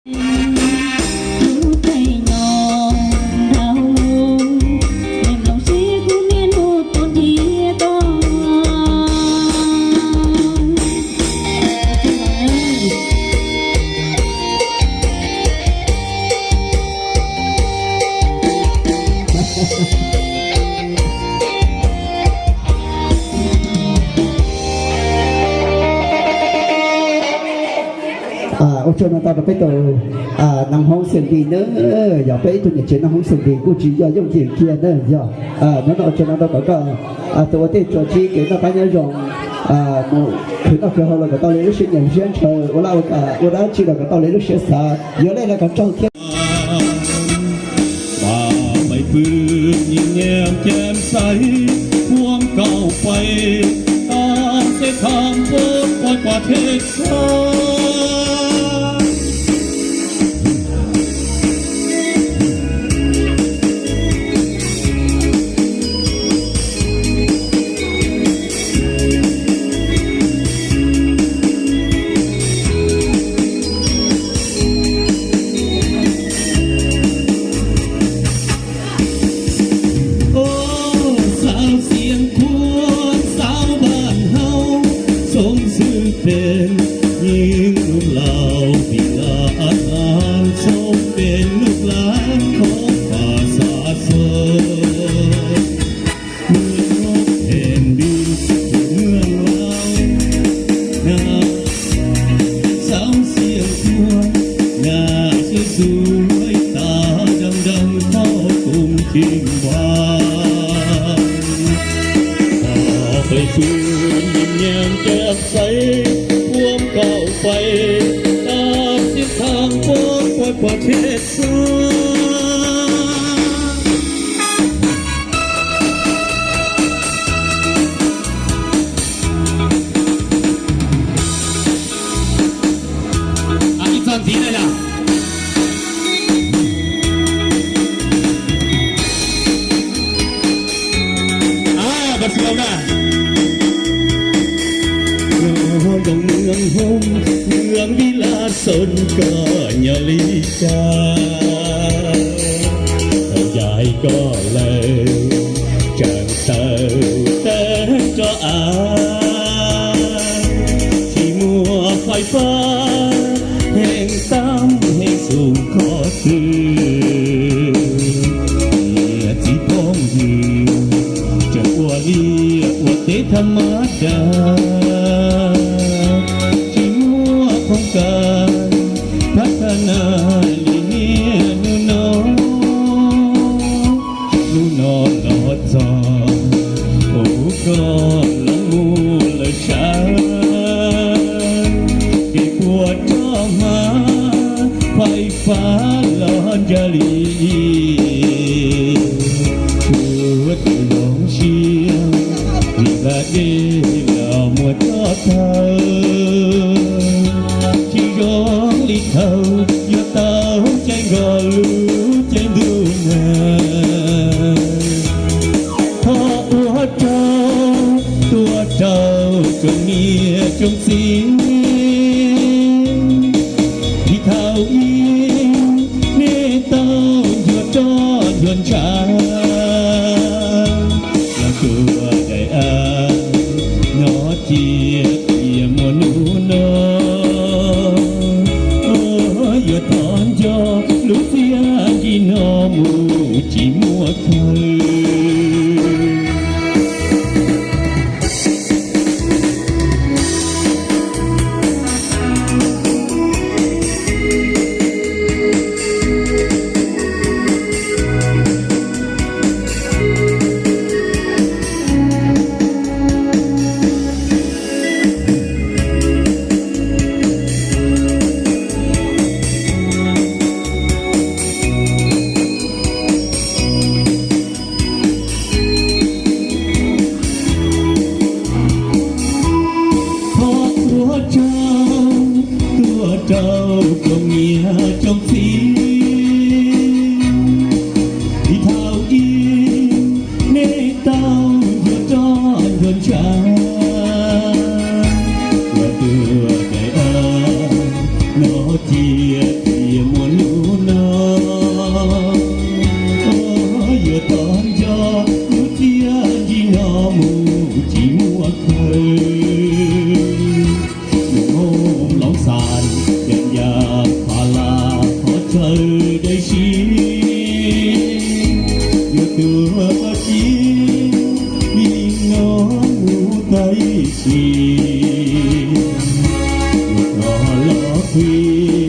Ua tsaug ntau rau peb tus noob hoob xwm lis na, yog peb ib tug niam tsev noob hoob xwm lis kuj tsis yog yooj yim kiag na yog. Hnub no ua tsaug ntau rau koj tus ua tej tsuas tsib kev noj qab nyob zoo, mus khwv noj khwv haus los kom tau li lub siab nyiam siab ntshaw, ua laj ua kam ua dab tsi los kom tau li lub siab xav, yog li los kom tsaug thiab. Pais pw nyiam nyiam cem xaiv, puam kaum pais, tau xeb tham puab quaj quaj thej xav. Xauv xia khuam xauv npaam hauv, xoo xwm pem yeej lug laug vim laj xoo pem lub laj khov pam xav xav. Muaj phem npis tus muaj laug na, xauv xia khuam na, xwb xwb tas dawb dawb thov kum cim npam. Pais pw nyiam nyiam cem xaiv, puam kaum pais, tau xeb tham puab quaj quaj thej xav. Ib txog ntxiv na yog. Nyob zoo mwj hoob, mwj vib laj xoom koj nyob li cas, thaum yaig koj lawm tseem tawm teb rov av. Tsis muaj fais fab heev tab heev xum kho twg, niam txiv phooj ywg tseem ua liaj ua teb thaj mab dag. Tsis muaj khoom kas phab thaj na li niaj hnub no. Hnub no los txog, kuv koj los mus lawm sab, kev puas roj hmab fais fab los ncaj li. Kuv tus zoo siab vim nqa dej los muaj roj thawj, tsis zoo li thaum yuav tau caij nkaus lub caij ntuj nag. Thov ua rau tuaj rau tsoom niam tsoom txiv, vim thaum ub nej tau ncuav roj ncuav ntshav los tuaj daim av no cia tias muaj hnub no yuav thov nco lub txiaj ncig no mus tsis muaj kawg. Khi